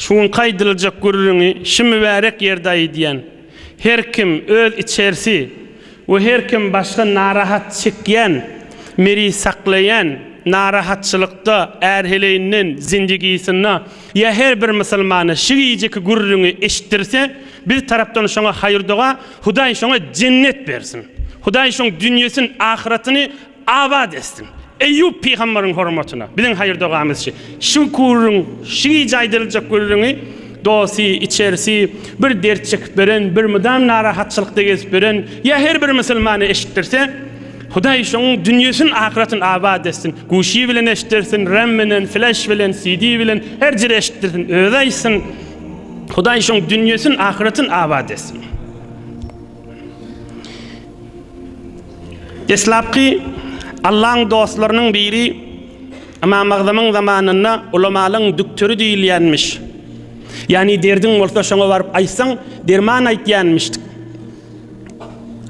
Şu günki aýdyljak gürrüňi şu mübärek ýerde aýdýan. Her kim öz içersi we her kim başga narahat çekýän, meriz saklaýan, narahatçylykda, är-heleýinden, zindigisinde ýa her bir musulmana şu gijeki gürrüňi eşitdirse, biz tarapdan şoňa haýyr-doga, Hudaý şoňa jennet bersin. Hudaý şoň dünýesin, ahyratyny Abat etsin. Eýýup pygambaryň hormatyna biziň haýyr-dogamyz şi. Şu gürrüň, şu gije aýdyljak gürrüňi dosty, içerisi, bir dert çekip beren, bir mydam narahatçylykda gezip beren ýa her bir musulmana eşitdirse, Hudaý şonuň dünýesin, ahyratyn abat etsin. Guşy bilen eşitdirsin, RAM bilen, flash bilen, CD bilen, her jere eşitdirsin, özi aýtsyn. Hudaý şoň dünýesin, ahyratyn abat etsin. Deslapky Allaň dostlarynyň biri Ymam Agzamyň zamanynda ulamalaň düktöri diýilýänmiş. Ýagny derdiň bolsa şoňa baryp aýtsaň, derman aýtýanmyş.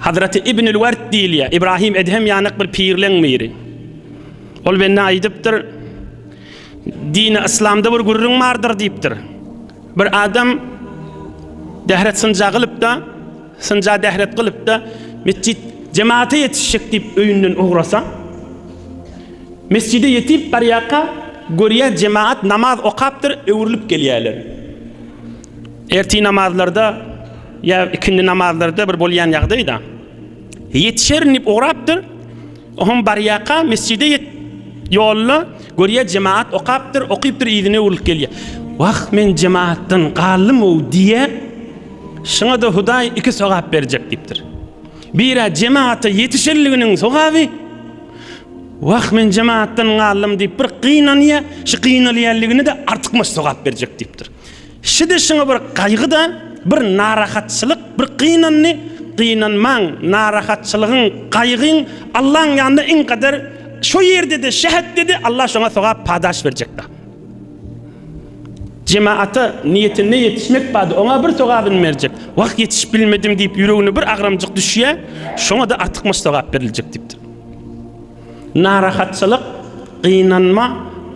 Hazreti Ibnül Wert diýilýär. Ibrahim Edhem ýanak bir pirleň biri. Ol bende aýdypdyr, Dini yslamda bir gürrüň bardyr diýipdir. Bir adam dähret synja gylyp-da, synja dähret gylyp-da, mesjit jemaata ýetişjek diýip öýünden ugrasa, mesjide ýetip barýarka, görýär jemaat namaz okapdyr, öwrülip gelýärler. Ertir namazlarda ýa ikindi namazlarda bir bolýan ýagdaý-da. Ýetişerin diýip ugrapdyr. Oňam barýarka mesjide ýet ýolda görýär jemaat okapdyr, okypdyr yzyna öwrülip gelýär. Wah, men jemaatdan galdym-ow diýýär. Şuňa-da Hudaý iki sogap berjek diýipdir. Birä jemaata ýetişenliginiň sogaby, Wah, men jemaatdan galdym diýip bir gynanýar, şu gynalýanligine-de artykmaç sogap berjek diýipdir. Şide şuňa bir gaýgy-da, bir narahatçylyk, bir gynandy, gynanmaň, narahatçylygyň, gaýgyň Allaň ýanynda iň gadyr, şo ýerde-de, şähetde-de Allah şoňa sogap, padaş berjek-da. Jemaata niýetinde ýetişmek bardy, oňa bir sogabyny berjek. Wah, ýetişip bilmedim diýip ýüregine bir agramjyk düşýär, şoňa-da artykmaç sogap beriljek diýipdir. Narahatçylyk, gynanma,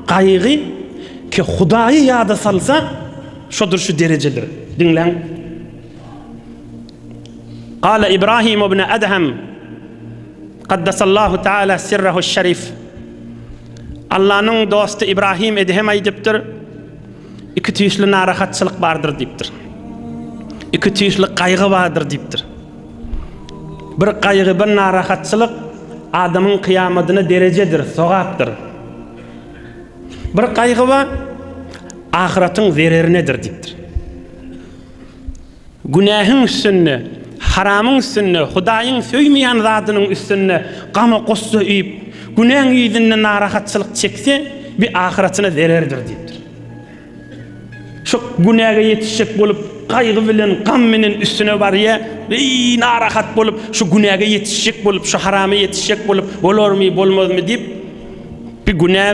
gaýgy ki Hudaýy ýada salsa, şodur şu derejedir. Diňläň. Gala Ibrahim ibn Adham Kaddasallahu taala sirrehu şerif. Allanyň dosty Ibrahim Edhem aýdypdyr, iki tüýsli narahatçylyk bardyr diýipdir. Iki tüýsli gaýgy bardyr diýipdir. Bir gaýgy, bir narahatçylyk adamyň kyýamadyna derejedir, sogapdyr. Bir gaýgy bar, ahyratyň zererinedir diýipdir. Günähiň üstünde, haramyň üstünde, Hudaýyň söýmeýän zadynyň üstünde gama gussa üýüp, günäň ýüzünde narahatçylyk çekse, bir ahyratyna zererdir diýipdir. Şu günäge ýetişjek bolup, gaýgy bilen, gam bilen üstüne barýa, eý, narahat bolup, şu günäge ýetişjek bolup, şu harama ýetişjek bolup, bolarmy, bolmazmy diýip, bir günä,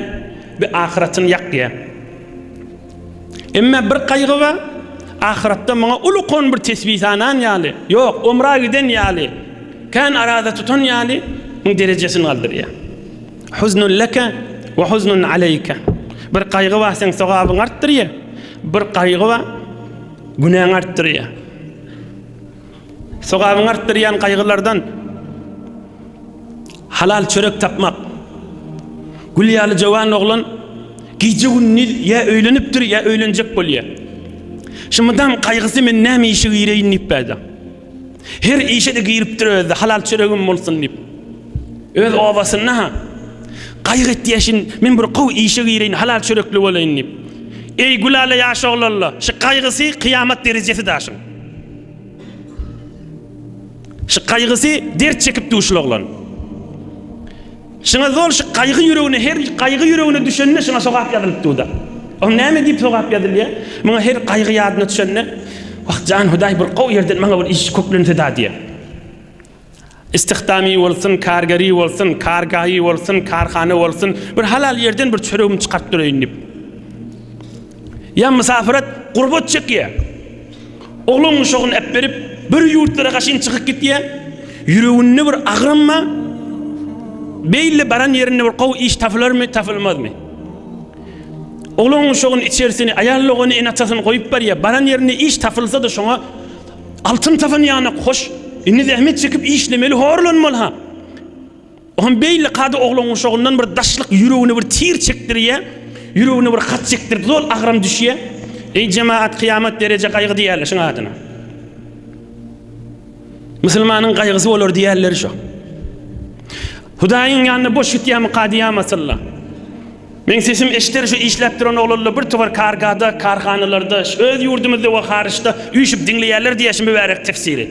bir ahyratyny ýakýa. Emma bir gaýgy bar, ahyratda muňa ulukan bir tesbih sanan ýaly, ýok, omra giden ýaly, kän araza tutan ýaly, muň derejesini galdyrýar. Huznun leke we huznun aleýke. Bir gaýgy bar seň sogabyňy artdyrýar, bir gaýgy bar günäňi artdyrýar. Sogabyňy artdyrýan gaýgylardan halal çörek tapmak. Gül ýaly jowan oglan gije gündiz ýa öýlenipdir, ýa öýlenjek bolýar. Şu mydam gaýgysy men näme işe gireýin diýip bärde. Her işe-de giripdir özi, halal çöregim bolsun diýip. Öz obasynda-ha gaýgy etýär şin, men bir gowy işe gireýin, halal çörekli bolaýyn diýip. Eý, gülala ýaş oglanlar, şu gaýgysy kyýamat derejesi daşyň. Şu gaýgysy dert çekip dur şul oglan. Şuňa zol şu gaýgy ýüregine her gaýgy ýüregine düşende şuňa sogap ýazylyp durda. Ol näme diýip sogap ýazylýar? Muňa her gaýgy ýadyna düşende, Wah jan Hudaý bir gowy ýerden maňa bir iş köklense da diýýär. Istihdamy bolsun, kargeri bolsun, kargaýy bolsun, karhana bolsun, bir halal ýerden bir çöregimi çykaryp duraýyn diýip. Ýa mysafyrat gurbat çekýär. Oglan uşagyny äpberip, bir ýurtlara gaşyn çykyp gitýär. Ýüreginde bir agram bar. Beýle baran ýerinde bir gowy iş tapylarmy, tapylmazmy? Oglan uşagyny içerisini, aýal dogany, ene-atasyny goýup barýar. Baran ýerinde iş tapylsa-da şoňa altyn tapan ýanak hoş. Indi zähmet çekip işlemeli horlanmaly-ha. Oňam beýle kada oglan uşagyndan bir daşlyk ýüregine bir tir çekdirýär. Ýüregine bir hat çekdirip zol agram düşýär. Eý jemagat kyýamat dereje gaýgy diýýärler şuň adyna. Musulmanyň gaýgysy bolar diýýärler şo. Hudaýyň ýanynda boş gitýärmi kadyýamatylla. Meň sesim eşder şu işläp duran oglanlar bir topar kargada, karhanalarda, öz ýurdumyzda we haryçda üýşüp diňleýärler diýýär şu mübärek tefsiri.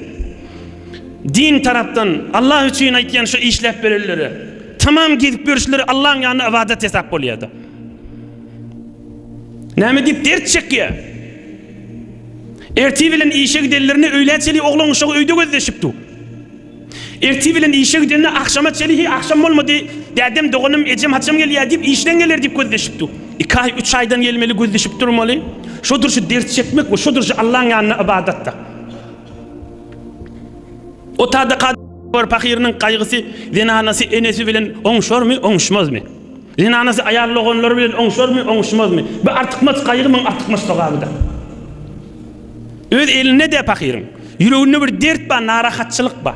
Din tarapdan Allah üçin aýtýan şu işläp berenlere tamam gezip ýörüşleri Allaň ýanynda ybadat hesap bolýada. Näme diýip dert çekýär? Ertir bilen işe gidenlerine öýlä çenli oglan uşagy öýde gözleşip dur. Ertir bilen işe gidende agşama çenli hi agşam bolmady, dädem, doganym, ejem haçan gelýär diýip işden geler diýip gözleşip dur. Iki aý, üç aýdan gelmeli gözleşip durmaly. Şodur şu dert çekmek we şodur şu Allaň ýanynda ybadatda. O tada bir pahyrynyň gaýgysy zenanasy enesi bilen oňşarmy, oňşmazmy? Zenanasy aýal doganlary bilen oňşarmy, oňşmazmy? Bu artykmaç gaýgy muň artykmaç sogabydyr. Öz elinde-de pahyryň. Ýüreginde bir dert bar, narahatçylyk bar.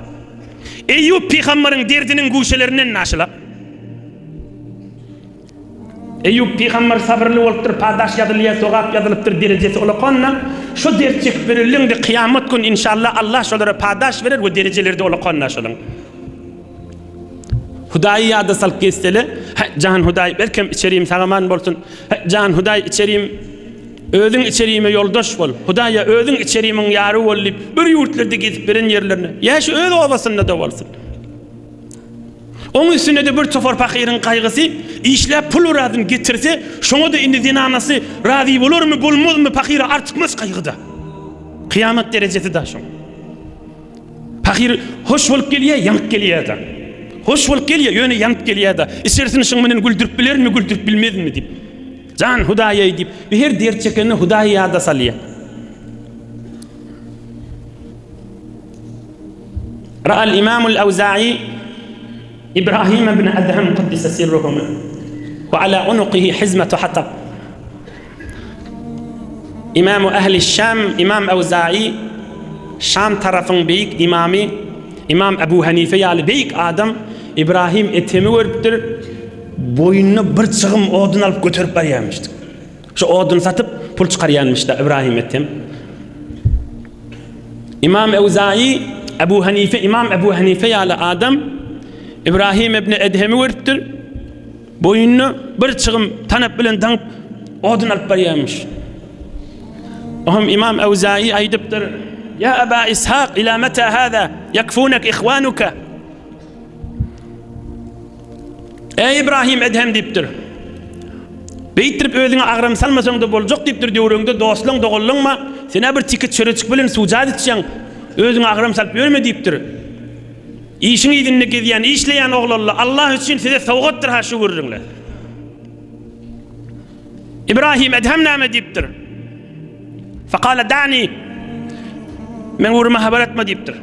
Eýýup pygambaryň derdiniň guşelerinden naşyla. Eýýup pygamber sabyrly bolupdyr, padaş ýazylýar, sogap ýazylypdyr, derejesi ulakanda. Şo dert çekip berenleň-de kyýamat gün inşallah Allah şolara padaş berer we derejeleri-de ulakanda şolaň. Hudaýy ýada salyp gezsele, Hä, jan Hudaý, belkem içerim sag-aman bolsun. Hä, jan Hudaý, içerim Özüň içerime ýoldaş bol. Hudaýa, Özüň içerimiň ýary bol diýip, bir ýurtlarda gezip beren ýerlerine, ýa şu öz obasynda-da bolsun. Oň üstüne-de bir topar pahyryň gaýgysy, işläp pul birazyn getirse, şoňa-da indi zenanasy razy bolarmy, bolmazmy, pahyra artykmaç gaýgy-da. Kyýamat derejesi-da şoň. Pahyr hoş bolup gelýär, ýanyp gelýär-de. Hoş bolup gelýär, ýöne ýanyp gelýär-de. Içerisini şuň bilen güldürip bilermi, güldürip bilmezmi diýip. Jan Hudaýa diýip, bir her dert çekende Hudaýy ýada salýar. Ra'al Imamul Awza'i Ibrahim ibn Adham kuddise sirruhuma we ala unuqihi hizmetu hatab. Imamu Ehli Şam Imam Awza'i Şam tarapyň beýik imamy Imam Ebu Hanife ýaly beýik adam Ibrahim Etemi görüpdir. Boýnuna bir çygym odun alyp göterip barýarmyşdyk. Şu oduny satyp pul çykarýanmyş-da Ibrahim Ethem. Imam Ewzaýy, Ebu Hanife, Imam Ebu Hanife ýaly adam Ibrahim ibn Edhemi görüpdir. Boýnuna bir çygym tanap bilen daňyp odun alyp barýarmyş. Ohm Imam Ewzaýy aýdypdyr: "Ýa Aba Ishak, ila meta hada? Yakfunak ihwanuka?" Eý Ibrahim Edhem diýipdir. Beýtdirip özüňe agram salmasaň-da boljak diýipdir, döwrüňde dostlaň, doganlaň bar, sen-ä bir tiki çöreçik bilen suwjat içýäň, özüňe agram salyp ýörme diýipdir. Işiň yzynda gezýän, işleýän oglanlar, Allah üçin size sowgatdyr ha şu gürrüňler. Ibrahim Edhem näme diýipdir? Fekale dani, Meň ugruma habar etme diýipdir.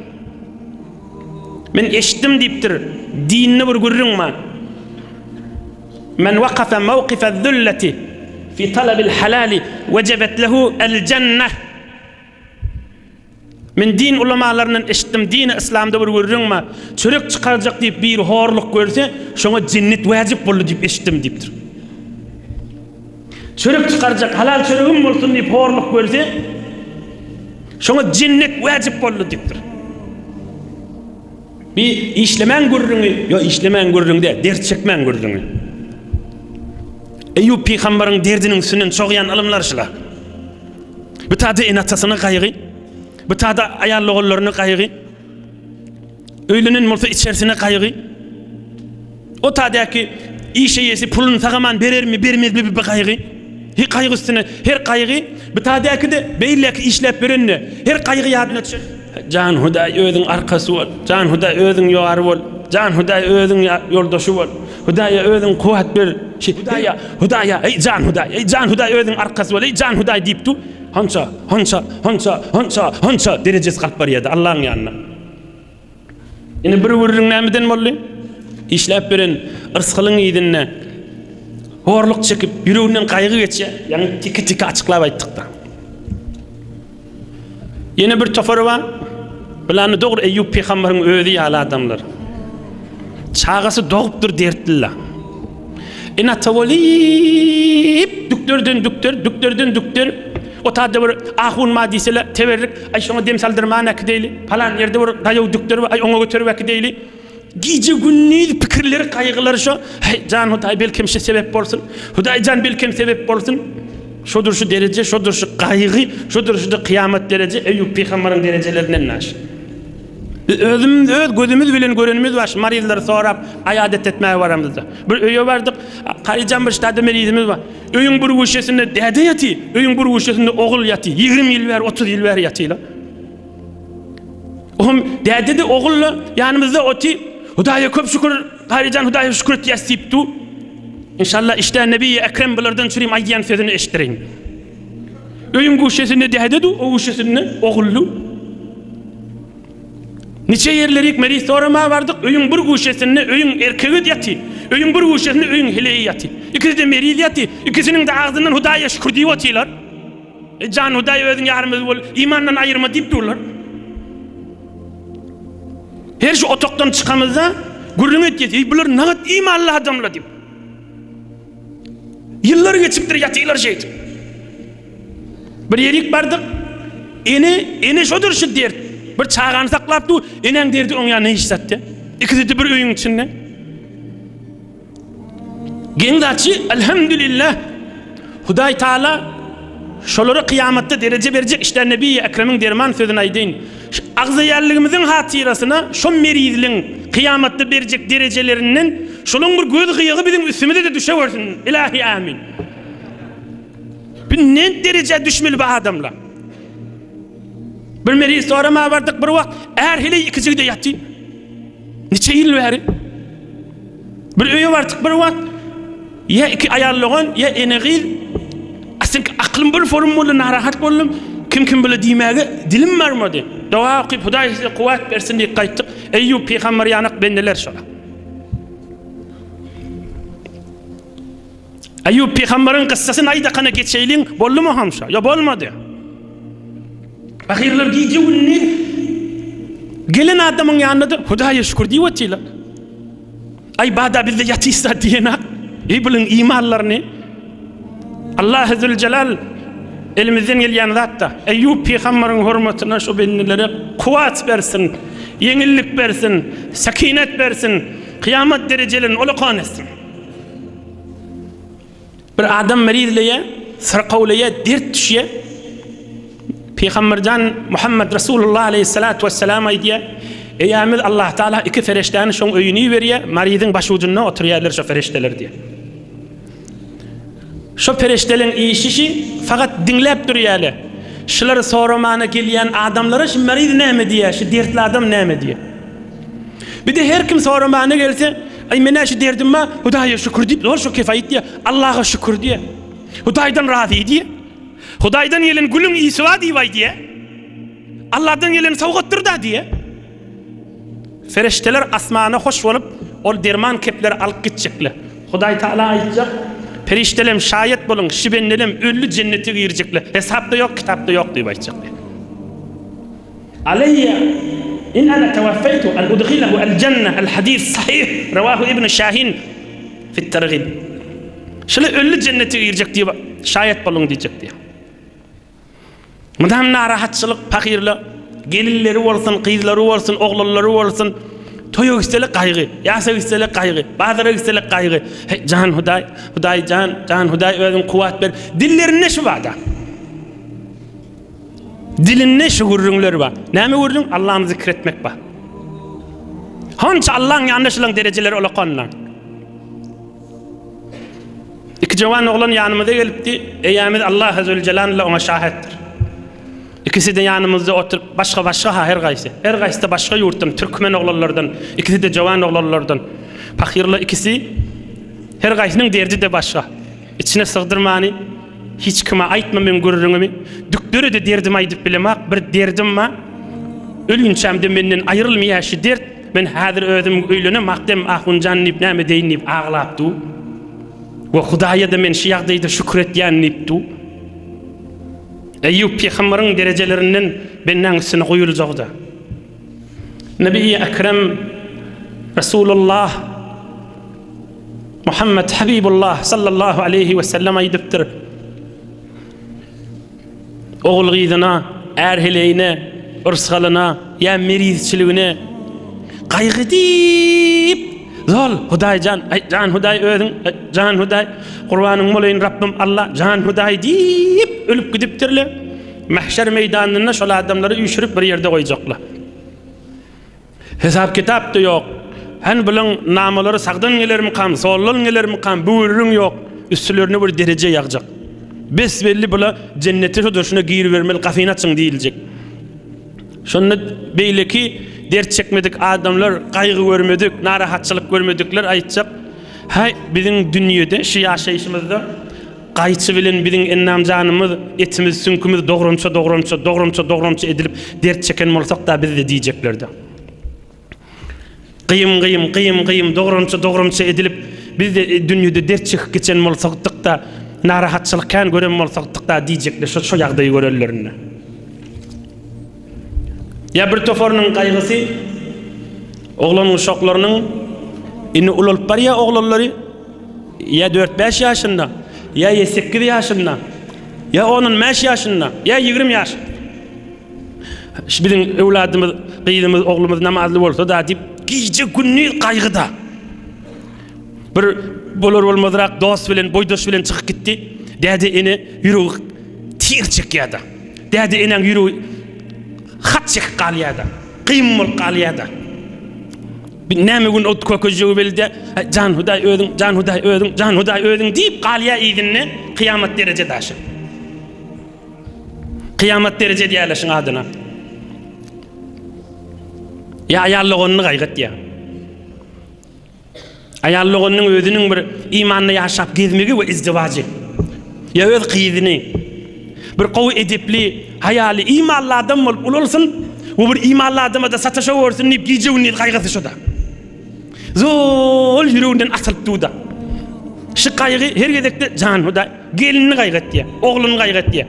Men eşitdim diýipdir, dinde bir gürrüň bar. Men wakafa mawkife zülleti fi talabil halali wejebet lehu el jenneh. Men din ulamalaryndan eşitdim, dini yslamda bir gürrüň bar. Çörek çykarjak diýip biri horluk görse, şoňa jennet wajyp boldy diýip eşitdim diýipdir. Çörek çykarjak, halal çöregim bolsun diýip horluk görse, şoňa jennet wajyp boldy diýipdir. Bir işlemäň gürrüňi, ýo işlemäň gürrüňi däl, dert çekmäň gürrüňi. Eýýup pygambaryň derdiniň üstünden çogýan ylymlar şular. Bu tada ene-atasyna gaýgy, bu tada aýal-ogullaryna gaýgy. Öýlenen bolsa içerisine gaýgy. O tadäki iş eýesi puluny sagaman berermi, bermezmi bir gaýgy. Her gaýgy üstüne her gaýgy, bu tadäki-de beýleki işläp berende her gaýgy ýadyna düşer. Jan Hudaý özüň arkasy bol. Jan Hudaý özüň ýary bol. Jan Hudaý özüň ýoldaşy bol. Hudaýa özüň kuwwat ber. Hudaýa, Hudaýa, eý jan Hudaý, eý jan Hudaý özüň arkasy bol. Eý jan Hudaý diýip dur. Honça, honça, honça, honça, honça derejesi galyp barýardy Allaň ýanynda. Ine bir gürrüň nämeden boldy? Işläp beren yrsgalyň yzynda. Horluk çekip, ýüreginden gaýgy geçýär. Ýaňy tiki-tiki açyklap aýtdyk-da. Ýene bir topary bar. Bulany dogry Eýýup pygambaryň özi ýaly adamlar. Çagasy dogupdyr dertli-la. Ene-ata bolup, dükderden dükder, dükderden dükder. O taýda bir ahun bar diýseler, teberrik, aý şoňa dem saldyrman äkideýli. Palan ýerde bir daýaw dükder bar, aý oňa göterip äkideýli. Gije-gündiz pikirleri, gaýgylary şo, Heý, jan Hudaý belkem şe sebäp bolsun. Hudaý jan belkem sebäp bolsun. Şodur şu dereje, şodur şu gaýgy, şodur şu-da kyýamat dereje, Eýýup pygambaryň derejelerinden naş. Biz özümiz öz gözümiz bilen görenimiz bar, şu maryzlary sorap, aýadet etmäge baramyzda. Bir öýe bardyk, Karyjan bir ştada merizimiz bar. Öýüň bir guşesinde däde ýaty, öýüň bir guşesinde ogul ýaty. 20 ýyl bäri, 30 ýyl bäri ýatylar. Ohm däde-de ogul-da ýanymyzda oty. Hudaýa köp şükür, Karyjan Hudaýa şükür etýäs diýip du. Inşallah işdä Nebi Ekrem bulardan çürim aýdýan sözüni eşitdireýin. Öýüň guşesinde däde du, o guşesinde ogul du. Niçe ýerlerik meriz sorama bardyk, öýüň bir guşesinde öýüň erkegi ýaty, öýüň bir guşesinde öýüň heleýi ýaty. Ikisi-de meriz ýaty, ikisiniň-de agzyndan Hudaýa şükür diýip otylar. E jan Hudaý özüň ýarymyz bol, imandan aýyrma diýip durlar. Her şu otakdan çykamyzda gürrüň etýäs, eý bular nagat imanly adamlar diýip. Ýyllar geçipdir ýatylar şeýdip. Bir ýerik bardyk. Ene, ene şodur şu dert. Bir çagany saklap dur, enäň derdi oň ýanyna hiç zat däl. Ikisi-de bir öýüň içinde. Geň zatçy, elhamdülillah, Hudaý Taala şolara kyýamatda dereje berjek işde Nebi Ekremiň derman sözüni aýdaýyn. Şu agzaýanlygymyzyň hatyrasyna şo merizliň kyýamatda berjek derejelerinden şolaň bir göz gyýagy biziň üstümize-de düşewersin. Ilahi amin. Bu ne derejä düşmeli bu adamlar? Bir meriz sorama bardyk bir wagt är heleý ikijigde ýaty. Niçe ýyl bäri? Bir öýe bardyk bir wagt, ýa iki aýal dogan, ýa ene gyz. Aslynda aklym bir forum boldy, narahat boldum. Kim kim bile diýmäge dilim barmady. Doga okyp, Hudaý size kuwwat bersin diýip gaýtdyk. Eýýup pygamber ýanak bendeler şolar. Eýýup pygambaryň kyssasyny aýdakana geçeýliň, boldumy hamşa? Ýa bolmady. Ahyrlar gije-gündiz gelen adamyň ýanynda-da Hudaýa şükür diýip otyrlar. Aý bada bizde ýatyşsa diýenak. Eý bulyň imanlaryny Allahy Züljelal elimizden gelýän zatda Eýýup pygambaryň hormatyna şu bendelere kuwwat bersin, ýeňillik bersin, sekinet bersin, kyýamat derejelerini ulakan etsin. Bir adam merizleýär, syrkawlaýar, dert düşýär. Pygamberjan Muhammed Resulullah aleyhissalatu vesselam aýdýar, Eýämiz Allah Taala iki fereşdäni şoň öýüne iberýär, mariziň başujunda oturýarlar şo fereşdeler diýär. Şo pereşdeleň işi şi, fakat diňläp durýarlar. Şulary soramana gelýän adamlara şu mariz näme diýýär, şu dertli adam näme diýýär. Bir-de her kim soramana gelse, Aý men-ä şu derdim bar, Hudaýa şükür diýip, zor şo kefaýet diýýär, Allaha şükür diýýär. Hudaýdan razy diýýär. Hudaýdan gelen gülüň ysy bar diýip aýdýar. Allahdan gelen sowgatdyr-da diýýär. Ferişdeler asmana hoş bolup, ol derman kepleri alyp gitjekler. Hudaý Taala aýtjak, Perişdelem şaýat boluň, şi bendelem öldi jennete girjekler. Hesapda ýok, kitapda ýok diýip aýtjak diýýär. Aleýýe in ana tewaffeýtu an udhilehu el jenne el hadis sahih rawahu ibn Şahin fit tergib. Şuly ölli jennete girjek diýip şaýat boluň diýjek diýýär. Mydam narahatçylyk pahyrla gelinleri bolsun, gyzlary bolsun, oglanlary bolsun toýa gitseler gaýgy, ýasa gitseler gaýgy, bazara gitseler gaýgy. Heý jan Hudaý, Hudaý jan, jan Hudaý özüň kuwwat ber. Dillerinde şu bada. Dilinde şu gürrüňler bar. Näme gürrüň? Allany zikr etmek bar. Honça Allaň ýanynda şulaň derejeleri ulakandan. Iki jowan oglan ýanymyza gelipdi. Eýämiz Allah Zülcelal ile oňa şahetdir. Ikisi de ýanymyzda oturyp, başga-başga ha her gaýsy. Her gaýsy-da başga ýurtdan, türkmen oglanlardan, ikisi-de jowan oglanlardan. Pahyrla ikisi her gaýsynyň derdi-de başga. Içine sygdyrmany hiç kime aýtma meň gürrüňimi. Dükdere-de derdimi aýdyp bilemak, bir derdim bar. Ölünçäm-de menden aýrylmaýar şu dert. Men häzir özüm öýlenem akdem ahunjan diýip näme deýin diýip aglap dur. We Hudaýa-da men şu ýagdaýda şükür etýän diýip dur. Eýýup pygambaryň derejelerinden bendäň üstüne guýuljagda. Nebi Ekrem Resulullah Muhammed Habibullah sallallahu aleyhi we sellem aýdypdyr. Ogul-gyzyna, är-heleýine, yrsgalyna ýa merizçiligine gaýgy diýip, zol, Hudaý jan, aý, jan Hudaý özüň, aý, jan Hudaý, gurbanyň bolaýyn Rabbym Alla, jan Hudaý diýip ölüp gidipdirler. Mahşer meýdanynda şol adamlary üýşürip bir ýerde goýjaklar. Hesap-kitap-da ýok. Hany bulaň namalary sagdan gelermikam, soldan gelermikam, bu gürrüň ýok. Üstülerine bir dereje ýagjak. Bes-belli bula jennete şo durşuna giribermeli, gapyny açyň diýiljek. Şonda beýleki dert çekmedik adamlar, gaýgy görmedik, narahatçylyk görmedikler aýtjak, Häý, biziň dünýede, şu ýaşaýşymyzda Gaýçy bilen biziň endam-janymyz, etimiz, süňkümiz dogramça-dogramça, dogramça-dogramça edilip dert çeken bolsak-da biz-de diýjeklerdi. Gyýym-gyýym, gyýym-gyýym, dogramça-dogramça edilip biz-de dünýede dert çekip geçen bolsakdyk-da, narahatçylyk kän gören bolsakdyk-da diýjekler şo şo ýagdaýy görenlerinde. Ýa bir toparynyň gaýgysy oglan-uşaklarynyň indi ulalyp barýar oglanlary, ýa dört-bäş ýaşynda, ýa ýedi-sekiz ýaşynda, ýa on-on bäş ýaşynda, ýa 20 ýaş. Şu biziň öwladymyz, gyzymyz, oglumyz namazly bolsa-da diýip, gije-gündiz gaýgyda. Bir bolar-bolmazrak dost bilen, boýdaş bilen çykyp gitdi. Däde ene ýüregi tir çekýär-de. Däde enäň ýüregi hat çekip galýar-da. Gym bolup galýar-da. Bir näme gün ot kökejegi belli-de, jan Hudaý özüň, jan Hudaý özüň, jan Hudaý özüň diýip galýar yzynda kyýamat dereje daşy. Kyýamat dereje diýýärler şuň adyna. Ýa aýal doganyny gaýgy etýär. Aýal doganynyň özüniň bir imanda ýaşap gezmegi we izdiwajy. Ýa öz gyzyny bir gowy edepli, haýaly, imanly adam bolup ulalsyn we bir imanly adama-da sataşa görsün diýip gije-gündiz gaýgysy şoda. Zol ýüreginden atylyp dur-da. Şu gaýgy her gezekde jan Hudaý gelinini gaýgy etýär, ogluny gaýgy etýär.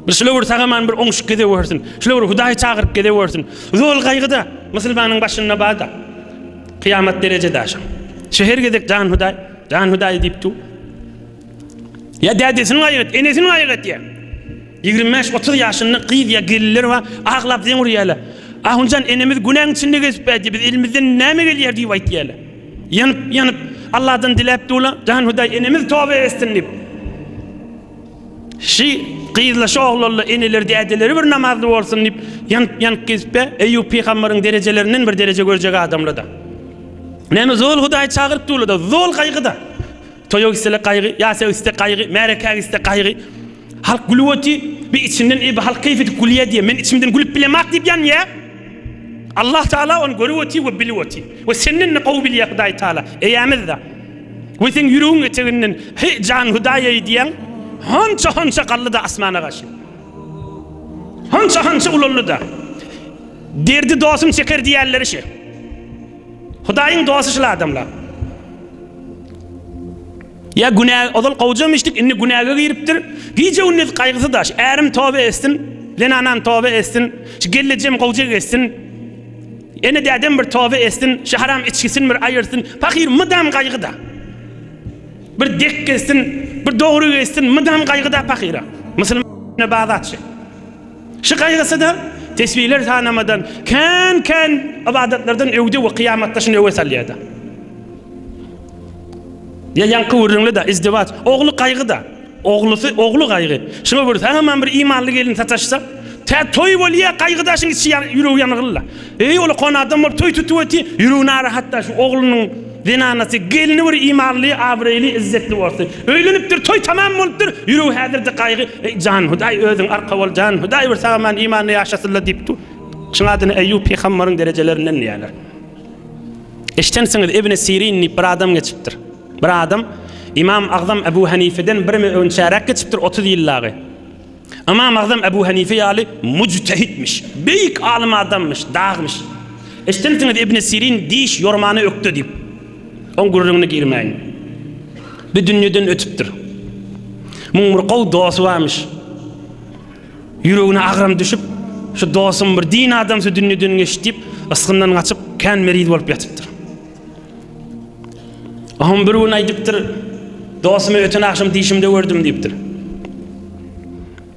Bir şular bir sagaman bir oňşuk gezewersin. Şular bir Hudaýy çagyryp gezewersin. Zol gaýgy-da musulmanyň başynda bar-da. Kyýamat dereje daşa. Şu her gezek jan Hudaý, jan Hudaý diýip dur. Ýa dädesini gaýgy et, enesini gaýgy etýär. 25-30 ýaşynda gyz ýa gelinler bar, aglap zeň urýarlar. Ahunjan enemiz günäň içinde gezip bädi, biz elimizden näme gelýär diýip aýtýarlar. Ýanyp, ýanyp Allahdan diläp durlar, jan Hudaý enemiz toba etsin diýip. Şi gyzla şu oglanla eneleri dädeleri bir namazly bolsun diýip ýanyp ýanyp gezipbe Eýýup pygambaryň derejelerinden bir dereje görjek adamlada. Näme zol Hudaýy çagyryp durlada zol gaýgyda. Toýa gitsele gaýgy, ýasa gitse gaýgy, märekä gitse gaýgy. Halk gülüp oty, bir içinden eý bu halk keýp edip gülýä diýe, men içimden gülüp bilemak diýip ýanýa. Allah Taala ony görüp oty we bilip oty. We senden-de gowy bilýä Hudaý Taala. Eýämiz-de. We seň ýüregiň eteginden, Heý, jan Hudaý-eý diýýäň, honça-honça galdy-da asmana garşy. Honça-honça ulaldy-da. Derdi dostum çeker diýýänleri şi. Hudaýyň dosty şul adamlar. Ýa günä, ozal gowjam içdik, indi günäge giripdir. Gije-gündiz gaýgysy daş. Ärim toba etsin, zenanam toba etsin, şu gelnejem gowja gezsin. Ene dädem bir toba etsin, şu haram içgisini bir aýyrsyn. Pahyr mydam gaýgyda. Bir dek gezsin, bir dogry gezsin, mydam gaýgyda pahyra. Musulman bazatçy. Şu gaýgysy-da tesbihler sanamadan, kän-kän ybadatlardan öwde we kyýamatda şuny öwe salýar-da. Ýa ýaňky gürrüňli-de, izdiwaç, ogly gaýgyda. Oglusy, ogly gaýgy. Şuňa bir sagaman bir imanly gelin sataşsa, tä toý bolýa, gaýgydaşyň içi ýan, ýüregi ýangyl-la. Eý, ol kon adam bolup toý tutup oty, ýüregi narahat-da, şu oglunyň zenanasy, gelni bir imanly, abraýly, izzetli bolsa. Öýlenipdir, toý tamam bolupdyr, ýüregi häzir-de gaýgy. Eý, jan Hudaý, özüň arka bol, jan Hudaý, bir sagaman imanly ýaşasyn-la diýip dur. Şuň adyny Eýýup pygambaryň derejelerinden diýýärler. Eşdensiňiz, Ibn Sirin diýip bir adam geçipdir. Bir adam Ymam Agzam Ebu Hanifeden bir öňçäräk geçipdir, 30 ýyl dagy. Ymam Agzam Ebu Hanife ýaly mujtehitmiş, beýik alym adammyş, dagmyş. Eşdensiňiz Ibn Sirin diş ýormana ökde diýip. Oň gürrüňine girmäýin. Bir dünýeden ötüpdir. Muň bir gowy dosty barmyş. Ýüregine agram düşüp, şu dostum bir din adamsy dünýeden geçdi diýip, ysgyndan gaçyp, kän meriz bolup ýatypdyr. Oňam bir gün aýdypdyr, dostumy öten agşam dişimde gördüm diýipdir.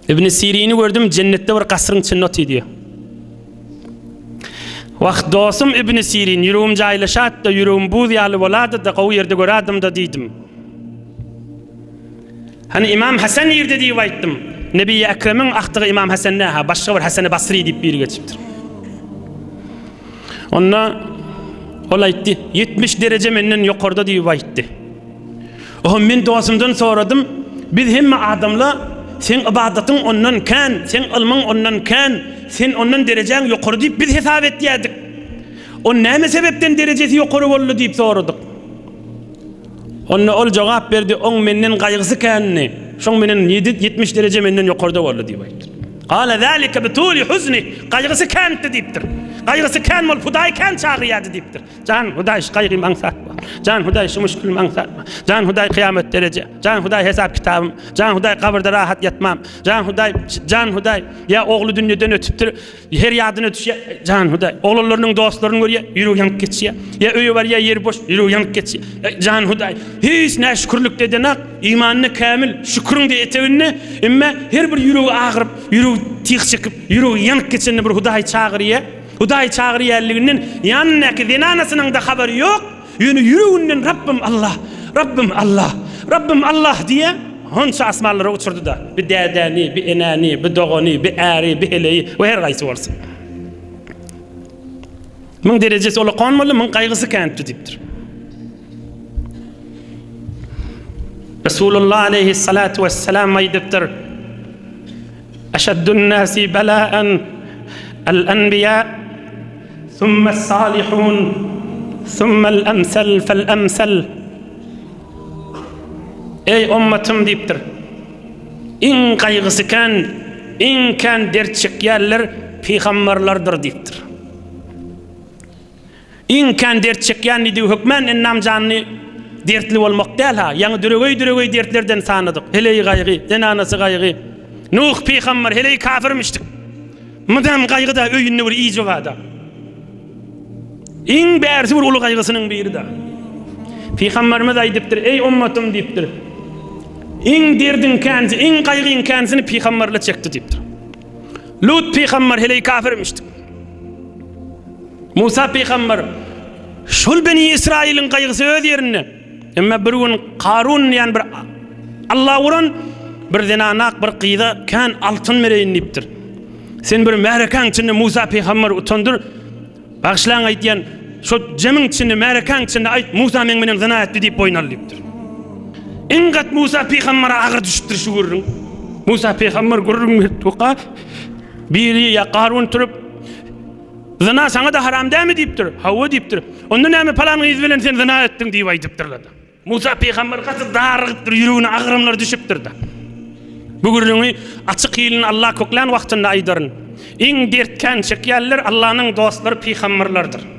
Ibn Sirini gördüm, jennetde bir gasryň içinde otyr diýýär. Wah, dostum Ibn Sirin, ýüregim jaýlaşat-da, ýüregim buz ýaly bolady-da, gowy ýerde görädim-da diýdim. Hany Imam Hasan nirde diýip aýtdym. Nebi Ekremiň agtygy Imam Hasan nä-ha, başga bir Hasany Basry diýip biri geçipdir. Onda ol aýtdy, 70 dereje menden ýokarda diýip aýtdy. Oho men dostumdan soradym, biz hemme adamla seň ybadatyň ondan kän, seň ylmyň ondan kän, sen ondan derejäň ýokary diýip biz hesap etýärdik. O näme sebepden derejesi ýokary boldy diýip soradyk. Onda ol jogap berdi, Oň menden gaýgysy kändi, şoň menen 70 dereje menden ýokarda boldy diýip aýtdy. Gala zalika bi tuli huzni, gaýgysy kändi diýipdir. Gaýgysy kän bolup Hudaýy kän çagyrýardy diýipdir. Jan Hudaý şu gaýgym aňsatma. Jan Hudaý şu müşgilimi aňsatma. Jan Hudaý kyýamat dereje. Jan Hudaý hesap kitabym. Jan Hudaý gabyrda rahat ýatmam. Jan Hudaý, jan Hudaý, ýa ogly dünýeden ötüpdir. Her ýadyna düşýär, Jan Hudaý, oglanlarynyň dostlaryny görýär, ýüregi ýanyp geçýär. Ýa öýe barýar, ýeri boş, ýüregi ýanyp geçýär. Jan Hudaý, hiç näşükürlikde edenak, imanyna kämil, şüküriň-de eteginde, emma her bir ýüregi agyryp, ýüregi tyg çekip, ýüregi ýanyp geçende bir Hudaýy çagyrýar. Hudaýy çagyrýanlygynden ýanyndaky zenanasynyň-da habary ýok. Ýöne ýüreginden Rabbym Allah, Rabbym Allah, Rabbym Allah diýýär, honça asmanlara uçurdy-da, bi dädäni, bi enäni, bi dogany, bi äri, bi heleýi we her gaýsy bolsun. Muň derejesi ulakan boldy, muň gaýgysy känipdi diýipdir. Resulullah aleyhissalatu vesselam aýdypdyr, Eşeddün nasi belaen el-enbiýa Summes-salihun, summel-emsel fel-emsel. Eý, ummatym diýipdir. Iň gaýgysy kän, iň kän dert çekýänler pygamberlerdir diýipdir. Iň kän dert çekýän diýdigi hökmän ennam janly dertli bolmak däl-ha. Ýaňy düregeý-düregeý dertlerden sanadyk. Heleý gaýgy, zenanasy gaýgy. Nuh pygamber heleý kafirmişdik. Mydam gaýgyda öýünde bir iýji barda. Iň bärsi bir uly gaýgysynyň biri-de. Pygamberimiz aýdypdyr, Eý ummatym diýipdir. Iň derdiň känsi, iň gaýgyň känsini pygamberler çekdi diýipdir. Lut pygamber heleý kafirmişdi. Musa pygamber şol Beni Israiliň gaýgysy öz ýerinde. Emma bir gün Karun diýen bir Allah uran bir zenanak bir gyza kän altyn bereýin diýipdir. Sen bir märekäň içinde Musa pygamber utandyr. Bagyşlaň aýtýan, şo jemiň içinde märekäň içinde aýt Musa meň bilen zyna etdi diýip boýun al diýipdir. Iň gat Musa pygambere agyr düşüpdir şu gürrüň. Musa pygamber gürrüň berip oka biri ýa Karun turup Zyna saňa-da haram dälmi diýipdir. Hawa diýipdir. Onda näme palan gyz bilen sen zyna etdiň diýip aýdypdyrlar. Musa pygamber gaty darygypdyr, ýüregine agramlar düşüpdir-de. Bu gürrüňi açyk hilini Allah köklän wagtynda aýdaryn. Iň dert kän çekýänler Allanyň dostlary pygamberlerdir.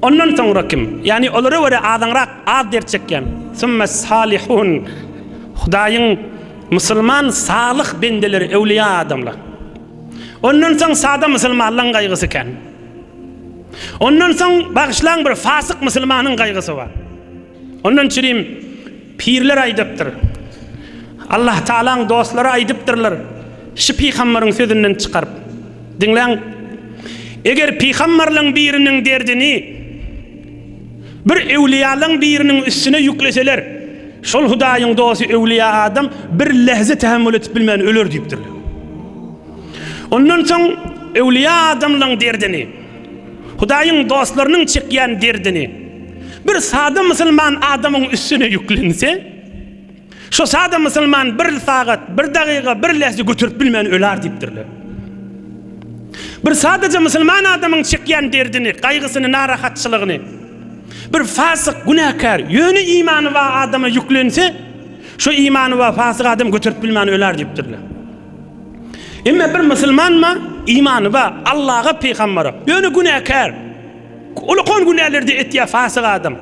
Ondan soňra kim? Ýagny olara görä azaňrak az dert çekýän. Summa salihun. Hudaýyň musulman salyh bendeleri, öwliýa adamlar. Ondan soň sada musulmanlaň gaýgysy kän. Ondan soň bagyşlaň bir fasyk musulmanyň gaýgysy bar. Ondan çürim pirler aýdypdyr. Allah Taalaň dostlary aýdypdyrlar. Şu pygambaryň sözünden çykaryp. Diňläň. Eger pygambarlaň biriniň derdini bir öwliýalaň biriniň üstüne ýükleseler, şol Hudaýyň dosty öwliýa adam bir lähze tähemmül edip bilmän öler diýipdirler. Ondan soň öwliýa adamlaň derdini, Hudaýyň dostlarynyň çekýän derdini bir sada musulman adamyň üstüne ýüklense, şo sada musulman bir sagat, bir dagyga, bir lähze göterip bilmän öler diýipdirler. Bir sadaja musulman adamyň çekýän derdini, gaýgysyny, narahatçylygyny bir fasyk, günäkär, ýöne imany bar adama ýüklense, şo imany bar fasyk adam göterip bilmän öler diýipdirler. Emma bir musulmanma imany bar, Allaha, pygambere. Ýöne günäkär. Ulakan günälerde etýär fasyk adam.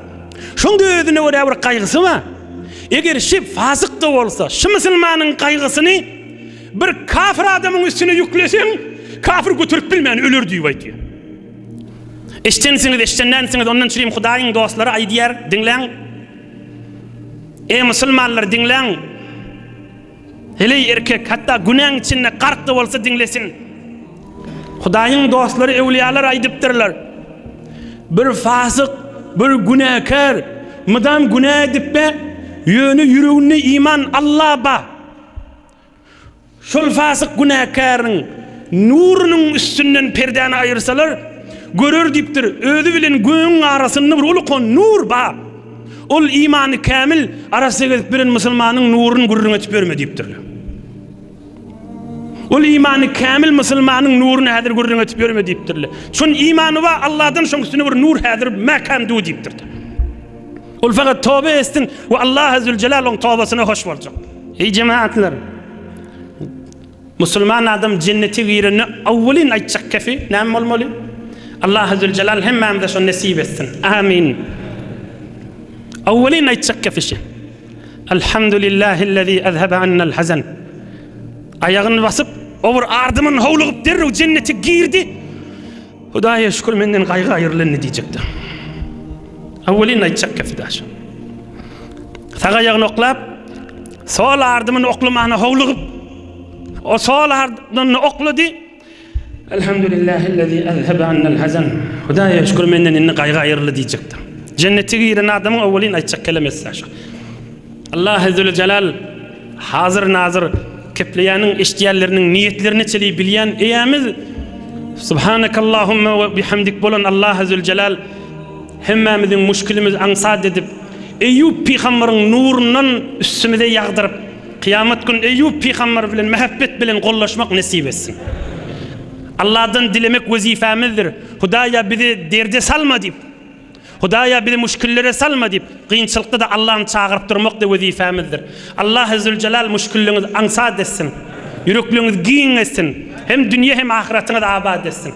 Şoň-da özüne görä bir gaýgysy bar. Eger şi fasyk-da bolsa, şi musulmanyň gaýgysyny bir kafir adamyň üstüne ýükleseň, kafir göterip bilmän öler diýip aýdýar. Eşdensiňiz, eşdendänsiňiz, ondan çürim Hudaýyň dostlary aýdýar, diňläň. Eý musulmanlar diňläň. Heleý erkek, hatda günäň içinde gark-da bolsa diňlesin. Hudaýyň dostlary öwliýalar aýdypdyrlar. Bir fasyk, bir günäkär mydam günä edip-de, ýöne ýüreginde iman Alla ba. Şol fasyk günäkäriň nurunyň üstünden perdäni aýyrsalar, görer diýipdir, özi bilen gögüň arasynda bir ulukan nur ba. Ol imany kämil, arassa gezip ýören musulmanyň nuruny gürrüň etip ýörme diýipdirler. Ol imany kämil musulmanyň nuruny häzir gürrüň etip ýörme diýipdirler. Şon imany bar, Allahdan şoň üstüne bir nur häzir mäkäm du diýipdir. Ol fakat toba etsin we Allaha Zülcelal oň tobasyna hoş boljak. Eý jemaatlar! Musulman adam jennete girende awwelin aýtjak kefi näme bolmaly? Allaha Zülcelal hemmämize şony nesip etsin. Amin. Awwelin aýtjak kefi şi. Elhamdülillahillezî ezhebe annel hazen. Aýagyny basyp, o bir ardymyn howlugyp derrew jennete girdi. Hudaýa şükür menden gaýgy aýrylandy diýjekdi. Awwelin aýtjak gepi daş. Sag aýagyny oklap, sol ardymyny oklamana howlugyp, o sol ardymyny oklady. Elhamdülillahillezî ezhebe annel hazen. Hudaýa şükür menden indi gaýgy aýryldy diýjekdi. Jennete giren adamyň awwelin aýtjak kelemesi daş. Allahy Züljelal Hazyr-nazyr kepleýäniň eşidýänleriniň niýetlerine çeli bilýän Eýämiz Subhanakallahumma we bihamdik bolan Allahy Züljelal hemmämiziň muşkilimizi aňsat edip Eýýup pygambaryň nurundan üstümize ýagdyryp kyýamat gün Eýýup pygambar bilen mähebbet bilen gollaşmak nesip etsin. Allahdan dilemek wezipemizdir. Hudaýa bizi derde salma diýip. Hudaýa bizi muşkillere salma diýip, kynçylykda-da Allany çagyryp durmak-da wezipämizdir. Allahy Züljelal muşkilliňizi aňsat etsin. Ýürekliňizi giň etsin. Hem dünýe hem ahyratyňyzy abat etsin.